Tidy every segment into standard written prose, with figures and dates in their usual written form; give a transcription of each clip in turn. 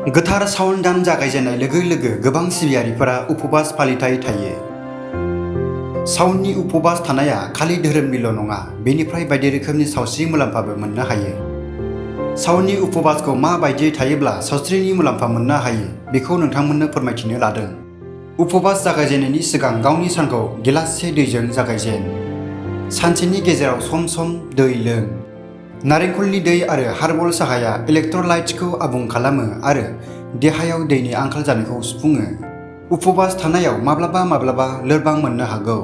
गोथार सावन दान जागायजेननाय लोगो लोगो गोबां सिबियारिफोरा उपबास फालिथाय थायो। सावननि उपबास थानाया खालि धोरोमनिल' नङा, बेनिफ्राय बायदि रोखोमनि सावस्रि मुलाम्फाबो मोननो हायो। सावननि उपबासखौ मा बायदियै थायोब्ला सावस्रिनि मुलाम्फा मोननो हायो बेखौ नोंथांमोननो फोरमायथिनो लादों। उपबास जागायजेननायनि सिगां गावनि सानखौ गिलाससे दैजों जागायजेन। सानसेनि गेजेराव सम सम दै लों। नारेंखलनि दै आरो हार्बल साहाया इलेक्ट्रलाइट्सखौ आबुं खालामो आरो देहायाव दैनि आंखाल जानायखौ सुफुङो। उपबास थानायाव माब्लाबा लोरबां मोननो हागौ।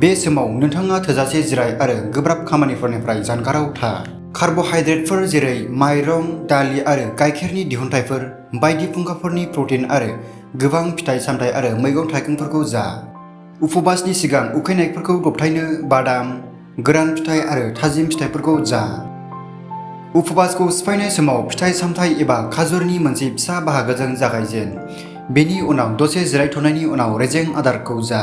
बे समाव नोंथाङा थोजासे जिराय आरो गोब्राब खामानिफोरनिफ्राय जानगाराव था। कार्बहाइड्रेटफोर जेरै माइरं, दालि आरो गाइखेरनि दिहुनथायफोर बायदि फुंखाफोरनि प्रटिन आरो गोबां फिथाइ सामथाइ आरो मैगं थाइगंफोरखौ जा। उपबासनि सिगां उखैनायफोरखौ दबथायनो बादाम, गोरान फिथाइ आरो थाजिम फिथाइफोरखौ जा। उपबासखौ सिफायनाय समाव फिथाइ सामथाइ एबा खाजुरनि मोनसे फिसा बाहागोजों जागायजेन। बेनि उनाव दसे जिरायथ'नायनि उनाव रेजें आदारखौ जा।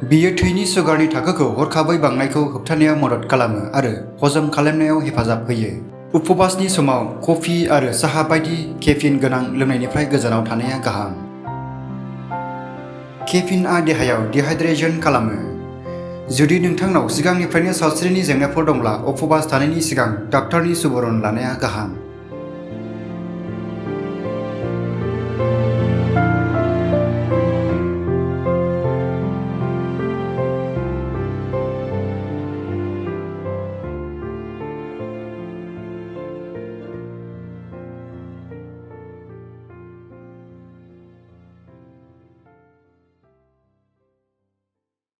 बेयो थैनि सुगारनि थाखोखौ हरखाबै बांनायखौ होबथानायाव मदद खालामो आरो हजम खालामनायाव हेफाजाब होयो। उपबासनि समाव कफि आरो साहा बायदि केफिन गोनां लोंनायनिफ्राय गोजानाव थानाया गाहाम। केफिनआ देहायाव डिहाइड्रेशन खालामो। जुदि नोंथांनाव सिगांनिफ्रायनो सावस्रिनि जेंनाफोर दंब्ला उपबास थानायनि सिगां डाक्टारनि सुबुरुन लानाया गाहाम।